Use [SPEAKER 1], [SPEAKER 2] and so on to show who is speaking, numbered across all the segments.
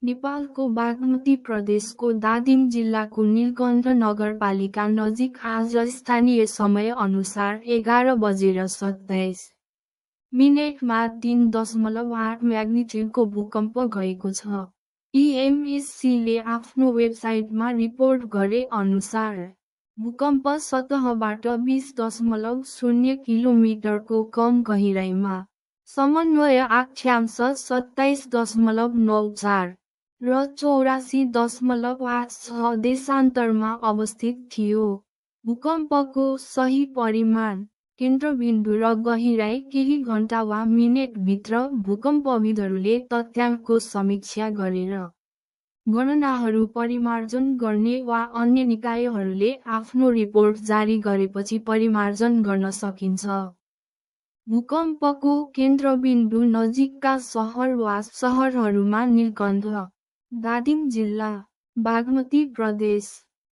[SPEAKER 1] नेपालको बागमती प्रदेशको दादिम जिल्लाको नीलकण्ठ नगरपालिका नजिक आज स्थानीय समय अनुसार 11:27 3.8 म्याग्निट्युडको भूकम्प गएको छ। EMSCले आफ्नो वेबसाइटमा रिपोर्ट गरे अनुसार भूकम्प सतहबाट 20.0 किलोमिटरको कम गहिराइमा समन्वय अक्षांश 27.94 र 84.86 देशान्तरमा अवस्थित थियो। भूकम्पको सही परिमाण, केन्द्रबिन्दु र गहिराई केही घण्टा वा मिनेटभित्र भूकम्पविदहरूले तथ्याङ्कको समीक्षा गरेर गणनाहरू परिमार्जन गर्ने वा अन्य निकायहरूले आफ्नो रिपोर्ट जारी गरेपछि परिमार्जन गर्न सकिन्छ। भूकम्पको केन्द्रबिन्दु नजिकका सहर वा सहरहरूमा नीलकण्ठ, दादिम जिल्ला, बागमती प्रदेश,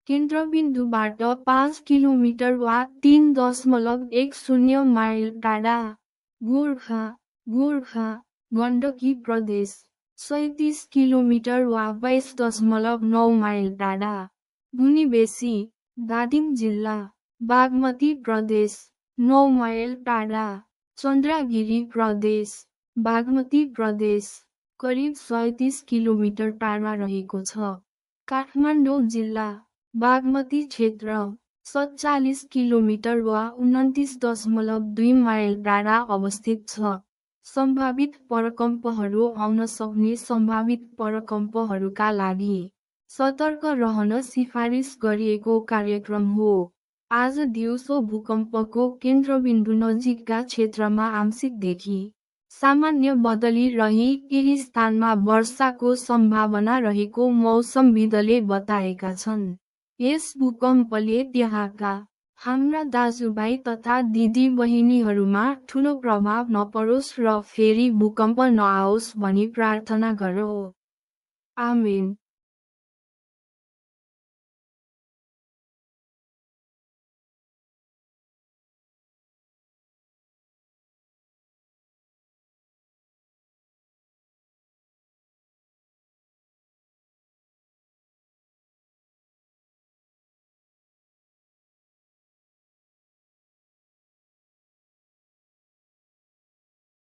[SPEAKER 1] केन्द्रबिन्दुबाट 5 किलोमिटर वा 3.10 माइल टाढा, गोर्खा, गण्डकी प्रदेश, 37 किलोमिटर वा 22.9 माइल टाढा, गुनीबेसी, दादिम जिल्ला, बागमती प्रदेश, 9 माइल टाढा, चन्द्रगिरी प्रदेश, बागमती प्रदेश, करिब 37 किलोमिटर टाढा रहेको छ। काठमाडौँ जिल्ला, बागमती क्षेत्र, 47 किलोमिटर वा 29.2 माइल टाढा अवस्थित छ। सम्भावित प्रकम्पहरू आउन सक्ने सम्भावित प्रकम्पहरूका लागि सतर्क रहन सिफारिस गरिएको कार्यक्रम हो। आज दिउँसो भूकम्पको केन्द्रबिन्दु नजिकका क्षेत्रमा आंशिकदेखि सामान्य बदली रही केही स्थानमा वर्षाको सम्भावना रहेको मौसमविदले बताएका छन्। यस भूकम्पले त्यहाँका हाम्रा दाजुभाइ तथा दिदीबहिनीहरूमा ठूलो प्रभाव नपरोस् र फेरि भूकम्प नआओस् भनी प्रार्थना गरौँ। आमेन।